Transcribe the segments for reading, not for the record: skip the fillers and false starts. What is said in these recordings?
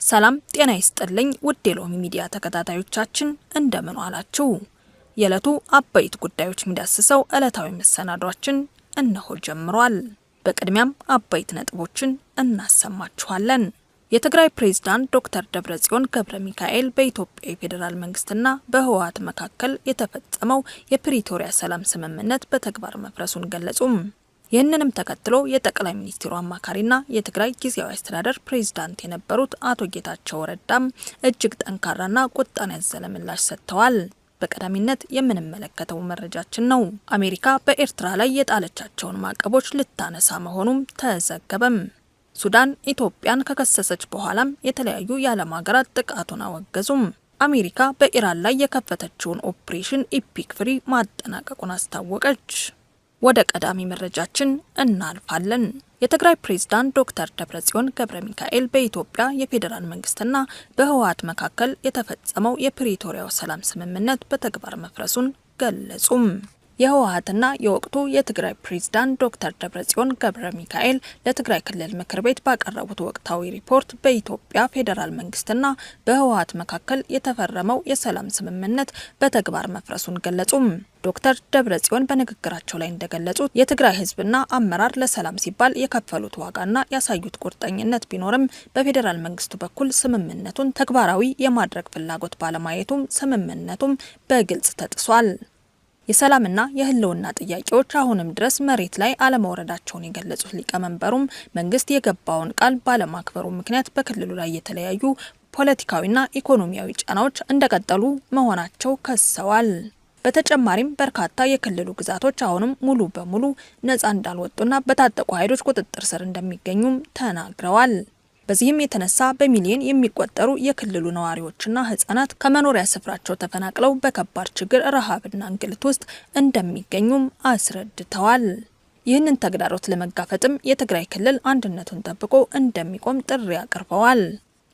ሰላም ጤና ይስጥልኝ ውድ የሎሚ ሚዲያ ተከታታዮቻችን፣ እንደምን ዋላችሁ? የዕለቱ አበይት ጉዳዮች የሚዳስሰው ዕለታዊ መሰናዷችን እነሆ ጀምሯል። በቅድሚያም አበይት ነጥቦችን እናሰማችኋለን። የትግራይ ፕሬዝዳንት ዶክተር ደብረጽዮን ገብረ ሚካኤል በኢትዮጵያ የፌዴራል መንግስትና በህወሓት መካከል የተፈጸመው የፕሪቶሪያ ሰላም ስምምነት በተግባር መፍረሱን ገለጹም። ይህንንም ተከትሎ የጠቅላይ ሚኒስትሩ አማካሪና የትግራይ ጊዜያዊ አስተዳደር ፕሬዝዳንት የነበሩት አቶ ጌታቸው ረዳም እጅግ ጠንካራና ቁጣን ያዘለ ምላሽ ሰጥተዋል። በቀዳሚነት የምንመለከተው መረጃችን ነው። አሜሪካ በኤርትራ ላይ የጣለቻቸውን ማዕቀቦች ልታነሳ መሆኑም ተዘገበም። ሱዳን ኢትዮጵያን ከከሰሰች በኋላም የተለያዩ የዓለም ሀገራት ጥቃቱን አወገዙም። አሜሪካ በኢራን ላይ የከፈተችውን Operation Epic Fury ማጠናቀቁን አስታወቀች። ወደ ቀዳሚ መረጃችን እናልፋለን። የትግራይ ፕሬዝዳንት ዶክተር ደብረጽዮን ገብረ ሚካኤል በኢትዮጵያ የፌዴራል መንግስትና በህወሓት መካከል የተፈጸመው የፕሪቶሪያው ሰላም ስምምነት በተግባር መፍረሱን ገለጹም። የህወሓትና የወቅቱ የትግራይ ፕሬዝዳንት ዶክተር ደብረጽዮን ገብረ ሚካኤል ለትግራይ ክልል ምክር ቤት ባቀረቡት ወቅታዊ ሪፖርት በኢትዮጵያ ፌዴራል መንግስትና በህወሓት መካከል የተፈረመው የሰላም ስምምነት በተግባር መፍረሱን ገለጹም። ዶክተር ደብረጽዮን በንግግራቸው ላይ እንደገለጹት የትግራይ ህዝብና አመራር ለሰላም ሲባል የከፈሉት ዋጋና ያሳዩት ቁርጠኝነት ቢኖርም በፌዴራል መንግስቱ በኩል ስምምነቱን ተግባራዊ የማድረግ ፍላጎት ባለማየቱም ስምምነቱም በግልጽ ተጥሷል። የሰላምና የህልውና ጥያቄዎች አሁንም ድረስ መሬት ላይ አለመውረዳቸውን የገለጹት ሊቀመንበሩም መንግስት የገባውን ቃል ባለማክበሩ ምክንያት በክልሉ ላይ የተለያዩ ፖለቲካዊና ኢኮኖሚያዊ ጫናዎች እንደቀጠሉ መሆናቸው ከሰዋል። በተጨማሪም በርካታ የክልሉ ግዛቶች አሁንም ሙሉ በሙሉ ነጻ እንዳልወጡና በታጠቁ ኃይሎች ቁጥጥር ስር እንደሚገኙም ተናግረዋል። በዚህም የተነሳ በሚሊዮን የሚቆጠሩ የክልሉ ነዋሪዎችና ህጻናት ከመኖሪያ ስፍራቸው ተፈናቅለው በከባድ ችግር፣ ረሃብና እንግልት ውስጥ እንደሚገኙም አስረድተዋል። ይህንን ተግዳሮት ለመጋፈጥም የትግራይ ክልል አንድነቱን ጠብቆ እንደሚቆም ጥሪ አቅርበዋል።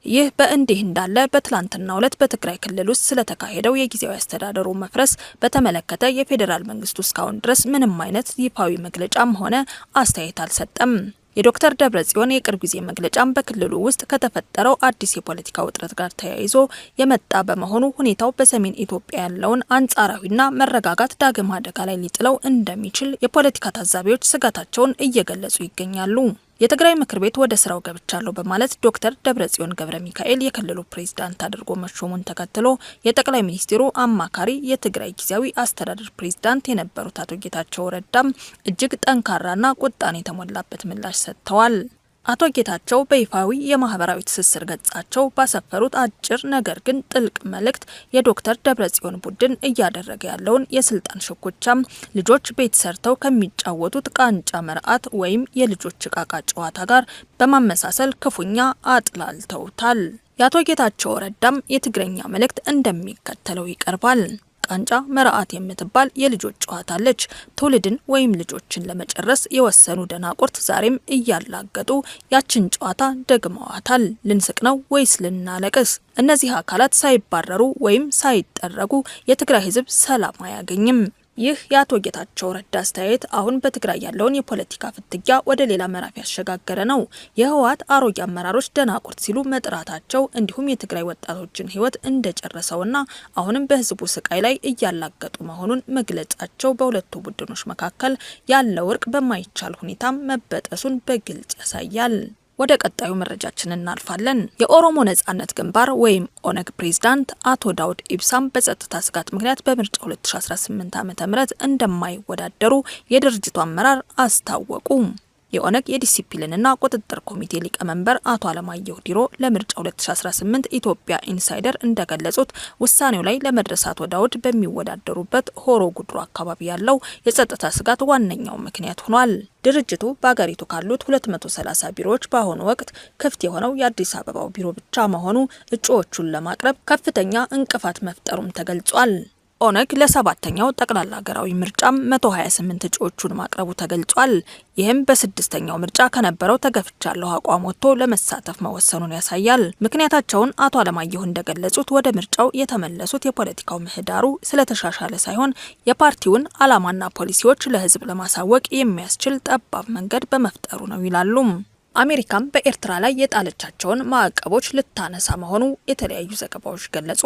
ይህ በእንዲህ እንዳለ በትላንትናው ዕለት በትግራይ ክልል ውስጥ ስለተካሄደው የጊዜያዊ አስተዳደሩ መፍረስ በተመለከተ የፌዴራል መንግስቱ እስካሁን ድረስ ምንም አይነት ይፋዊ መግለጫም ሆነ አስተያየት አልሰጠም። የዶክተር ደብረጽዮን የቅርብ ጊዜ መግለጫም በክልሉ ውስጥ ከተፈጠረው አዲስ የፖለቲካ ውጥረት ጋር ተያይዞ የመጣ በመሆኑ ሁኔታው በሰሜን ኢትዮጵያ ያለውን አንጻራዊና መረጋጋት ዳግም አደጋ ላይ ሊጥለው እንደሚችል የፖለቲካ ታዛቢዎች ስጋታቸውን እየገለጹ ይገኛሉ። የትግራይ ምክር ቤት ወደ ስራው ገብቻለሁ በማለት ዶክተር ደብረጽዮን ገብረ ሚካኤል የክልሉ ፕሬዝዳንት አድርጎ መሾሙን ተከትሎ የጠቅላይ ሚኒስትሩ አማካሪ የትግራይ ጊዜያዊ አስተዳደር ፕሬዝዳንት የነበሩት አቶ ጌታቸው ረዳም እጅግ ጠንካራና ቁጣን የተሞላበት ምላሽ ሰጥተዋል። አቶ ጌታቸው በይፋዊ የማህበራዊ ትስስር ገጻቸው ባሰፈሩት አጭር ነገር ግን ጥልቅ መልእክት የዶክተር ደብረጽዮን ቡድን እያደረገ ያለውን የስልጣን ሽኩቻም ልጆች ቤት ሰርተው ከሚጫወቱት ቃንጫ መርዓት ወይም የልጆች እቃቃ ጨዋታ ጋር በማመሳሰል ክፉኛ አጥላልተውታል። የአቶ ጌታቸው ረዳም የትግረኛ መልእክት እንደሚከተለው ይቀርባል። ቃንጫ መርዓት የምትባል የልጆች ጨዋታ አለች። ትውልድን ወይም ልጆችን ለመጨረስ የወሰኑ ደናቁርት ዛሬም እያላገጡ ያችን ጨዋታ ደግመዋታል። ልንስቅ ነው ወይስ ልናለቅስ? እነዚህ አካላት ሳይባረሩ ወይም ሳይጠረጉ የትግራይ ሕዝብ ሰላም አያገኝም። ይህ የአቶ ጌታቸው ረዳ አስተያየት አሁን በትግራይ ያለውን የፖለቲካ ፍትጊያ ወደ ሌላ ምዕራፍ ያሸጋገረ ነው። የህወሓት አሮጌ አመራሮች ደናቁርት ሲሉ መጥራታቸው እንዲሁም የትግራይ ወጣቶችን ህይወት እንደጨረሰውና አሁንም በህዝቡ ስቃይ ላይ እያላገጡ መሆኑን መግለጻቸው በሁለቱ ቡድኖች መካከል ያለው እርቅ በማይቻል ሁኔታ መበጠሱን በግልጽ ያሳያል። ወደ ቀጣዩ መረጃችን እናልፋለን። የኦሮሞ ነጻነት ግንባር ወይም ኦነግ ፕሬዝዳንት አቶ ዳውድ ኢብሳም በጸጥታ ስጋት ምክንያት በምርጫ 2018 ዓ.ም እንደማይወዳደሩ የድርጅቱ አመራር አስታወቁ። የኦነግ የዲሲፕሊንና ቁጥጥር ኮሚቴ ሊቀመንበር አቶ አለማየሁ ዲሮ ለምርጫ 2018 ኢትዮጵያ ኢንሳይደር እንደገለጹት ውሳኔው ላይ ለመድረስ አቶ ዳውድ በሚወዳደሩበት ሆሮ ጉድሩ አካባቢ ያለው የጸጥታ ስጋት ዋነኛው ምክንያት ሆኗል። ድርጅቱ በአገሪቱ ካሉት 230 ቢሮዎች በአሁኑ ወቅት ክፍት የሆነው የአዲስ አበባው ቢሮ ብቻ መሆኑ እጩዎቹን ለማቅረብ ከፍተኛ እንቅፋት መፍጠሩም ተገልጿል። ኦነግ ለሰባተኛው ጠቅላላ ሀገራዊ ምርጫም 128 እጩዎቹን ማቅረቡ ተገልጿል። ይህም በስድስተኛው ምርጫ ከነበረው ተገፍቻለሁ አቋም ወጥቶ ለመሳተፍ መወሰኑን ያሳያል። ምክንያታቸውን አቶ አለማየሁ እንደገለጹት ወደ ምርጫው የተመለሱት የፖለቲካው ምህዳሩ ስለተሻሻለ ሳይሆን የፓርቲውን ዓላማና ፖሊሲዎች ለሕዝብ ለማሳወቅ የሚያስችል ጠባብ መንገድ በመፍጠሩ ነው ይላሉ። አሜሪካም በኤርትራ ላይ የጣለቻቸውን ማዕቀቦች ልታነሳ መሆኑ የተለያዩ ዘገባዎች ገለጹ።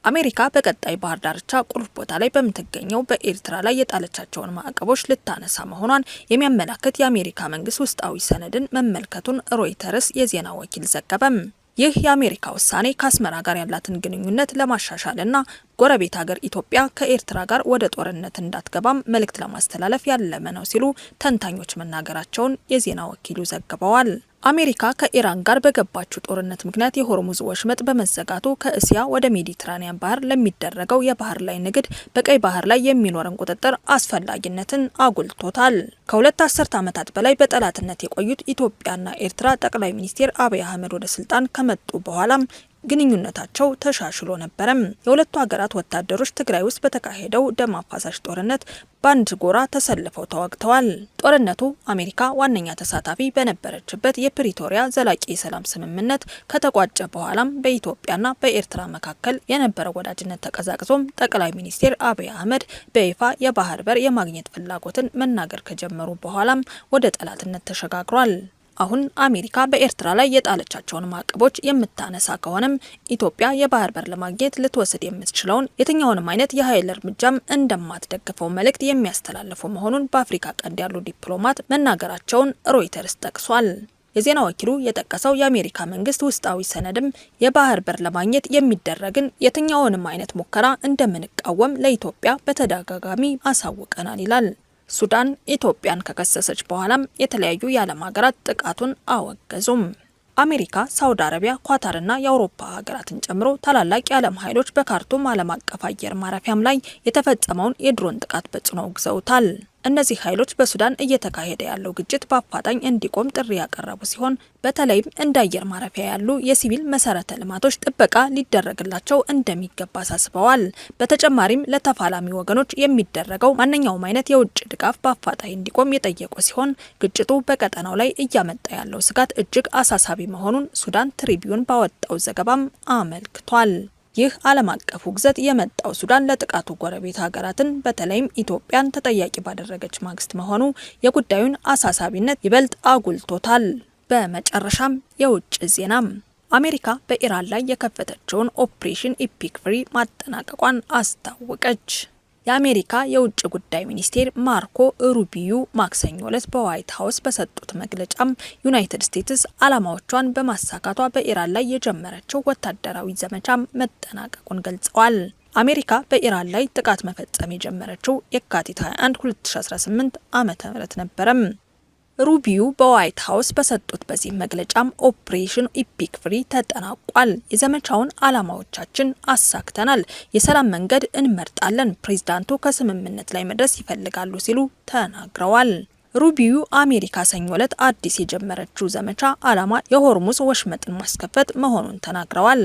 አሜሪካ በቀጣይ ባህር ዳርቻ ቁልፍ ቦታ ላይ በምትገኘው በኤርትራ ላይ የጣለቻቸውን ማዕቀቦች ልታነሳ መሆኗን የሚያመላክት የአሜሪካ መንግስት ውስጣዊ ሰነድን መመልከቱን ሮይተርስ የዜና ወኪል ዘገበም። ይህ የአሜሪካ ውሳኔ ከአስመራ ጋር ያላትን ግንኙነት ለማሻሻልና ጎረቤት ሀገር ኢትዮጵያ ከኤርትራ ጋር ወደ ጦርነት እንዳትገባም መልእክት ለማስተላለፍ ያለመ ነው ሲሉ ተንታኞች መናገራቸውን የዜና ወኪሉ ዘግበዋል። አሜሪካ ከኢራን ጋር በገባችው ጦርነት ምክንያት የሆርሙዝ ወሽመጥ በመዘጋቱ ከእስያ ወደ ሜዲትራኒያን ባህር ለሚደረገው የባህር ላይ ንግድ በቀይ ባህር ላይ የሚኖርን ቁጥጥር አስፈላጊነትን አጉልቶታል። ከሁለት አስርት ዓመታት በላይ በጠላትነት የቆዩት ኢትዮጵያና ኤርትራ ጠቅላይ ሚኒስትር አብይ አህመድ ወደ ስልጣን ከመጡ በኋላም ግንኙነታቸው ተሻሽሎ ነበረም። የሁለቱ ሀገራት ወታደሮች ትግራይ ውስጥ በተካሄደው ደም አፋሳሽ ጦርነት በአንድ ጎራ ተሰልፈው ተዋግተዋል። ጦርነቱ አሜሪካ ዋነኛ ተሳታፊ በነበረችበት የፕሪቶሪያ ዘላቂ የሰላም ስምምነት ከተቋጨ በኋላም በኢትዮጵያና በኤርትራ መካከል የነበረው ወዳጅነት ተቀዛቅዞም ጠቅላይ ሚኒስትር አብይ አህመድ በይፋ የባህር በር የማግኘት ፍላጎትን መናገር ከጀመሩ በኋላም ወደ ጠላትነት ተሸጋግሯል። አሁን አሜሪካ በኤርትራ ላይ የጣለቻቸውን ማዕቀቦች የምታነሳ ከሆነም ኢትዮጵያ የባህር በር ለማግኘት ልትወስድ የምትችለውን የትኛውንም አይነት የኃይል እርምጃም እንደማትደግፈው መልእክት የሚያስተላልፉ መሆኑን በአፍሪካ ቀንድ ያሉ ዲፕሎማት መናገራቸውን ሮይተርስ ጠቅሷል። የዜና ወኪሉ የጠቀሰው የአሜሪካ መንግስት ውስጣዊ ሰነድም የባህር በር ለማግኘት የሚደረግን የትኛውንም አይነት ሙከራ እንደምንቃወም ለኢትዮጵያ በተደጋጋሚ አሳውቀናል ይላል። ሱዳን ኢትዮጵያን ከከሰሰች በኋላም የተለያዩ የዓለም ሀገራት ጥቃቱን አወገዙም። አሜሪካ፣ ሳውዲ አረቢያ፣ ኳታርና የአውሮፓ ሀገራትን ጨምሮ ታላላቅ የዓለም ኃይሎች በካርቱም ዓለም አቀፍ አየር ማረፊያም ላይ የተፈጸመውን የድሮን ጥቃት በጽኑ አውግዘውታል። እነዚህ ኃይሎች በሱዳን እየተካሄደ ያለው ግጭት በአፋጣኝ እንዲቆም ጥሪ ያቀረቡ ሲሆን በተለይም እንደ አየር ማረፊያ ያሉ የሲቪል መሰረተ ልማቶች ጥበቃ ሊደረግላቸው እንደሚገባ አሳስበዋል። በተጨማሪም ለተፋላሚ ወገኖች የሚደረገው ማንኛውም አይነት የውጭ ድጋፍ በአፋጣኝ እንዲቆም የጠየቁ ሲሆን ግጭቱ በቀጠናው ላይ እያመጣ ያለው ስጋት እጅግ አሳሳቢ መሆኑን ሱዳን ትሪቢዩን ባወጣው ዘገባም አመልክቷል። ይህ ዓለም አቀፍ ውግዘት የመጣው ሱዳን ለጥቃቱ ጎረቤት ሀገራትን በተለይም ኢትዮጵያን ተጠያቂ ባደረገች ማግስት መሆኑ የጉዳዩን አሳሳቢነት ይበልጥ አጉልቶታል። በመጨረሻም የውጭ ዜናም አሜሪካ በኢራን ላይ የከፈተችውን Operation Epic Fury ማጠናቀቋን አስታወቀች። የአሜሪካ የውጭ ጉዳይ ሚኒስቴር ማርኮ ሩቢዮ ማክሰኞ ዕለት በዋይት ሀውስ በሰጡት መግለጫም ዩናይትድ ስቴትስ ዓላማዎቿን በማሳካቷ በኢራን ላይ የጀመረችው ወታደራዊ ዘመቻም መጠናቀቁን ገልጸዋል። አሜሪካ በኢራን ላይ ጥቃት መፈጸም የጀመረችው የካቲት 21 2018 ዓ.ም ነበረም። ሩቢዮ በዋይት ሀውስ በሰጡት በዚህ መግለጫም Operation Epic Fury ተጠናቋል፣ የዘመቻውን ዓላማዎቻችን አሳክተናል፣ የሰላም መንገድ እንመርጣለን፣ ፕሬዝዳንቱ ከስምምነት ላይ መድረስ ይፈልጋሉ ሲሉ ተናግረዋል። ሩቢዮ አሜሪካ ሰኞ ዕለት አዲስ የጀመረችው ዘመቻ ዓላማ የሆርሙዝ ወሽመጥን ማስከፈት መሆኑን ተናግረዋል።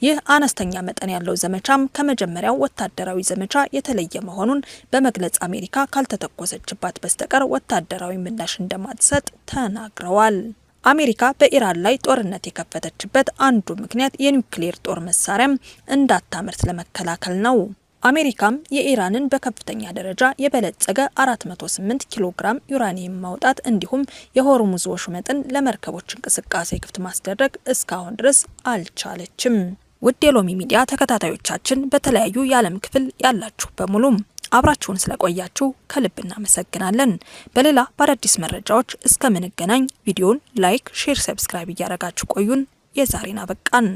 ይህ አነስተኛ መጠን ያለው ዘመቻም ከመጀመሪያው ወታደራዊ ዘመቻ የተለየ መሆኑን በመግለጽ አሜሪካ ካልተተኮሰችባት በስተቀር ወታደራዊ ምላሽ እንደማትሰጥ ተናግረዋል። አሜሪካ በኢራን ላይ ጦርነት የከፈተችበት አንዱ ምክንያት የኒውክሌር ጦር መሳሪያም እንዳታመርት ለመከላከል ነው። አሜሪካም የኢራንን በከፍተኛ ደረጃ የበለጸገ 408 ኪሎ ግራም ዩራኒየም ማውጣት እንዲሁም የሆርሙዝ ወሽመጥን ለመርከቦች እንቅስቃሴ ክፍት ማስደረግ እስካሁን ድረስ አልቻለችም። ውድ የሎሚ ሚዲያ ተከታታዮቻችን በተለያዩ የዓለም ክፍል ያላችሁ በሙሉም አብራችሁን ስለቆያችሁ ከልብ እናመሰግናለን። በሌላ በአዳዲስ መረጃዎች እስከምንገናኝ ቪዲዮን like፣ share፣ subscribe እያደረጋችሁ ቆዩን። የዛሬን አበቃን።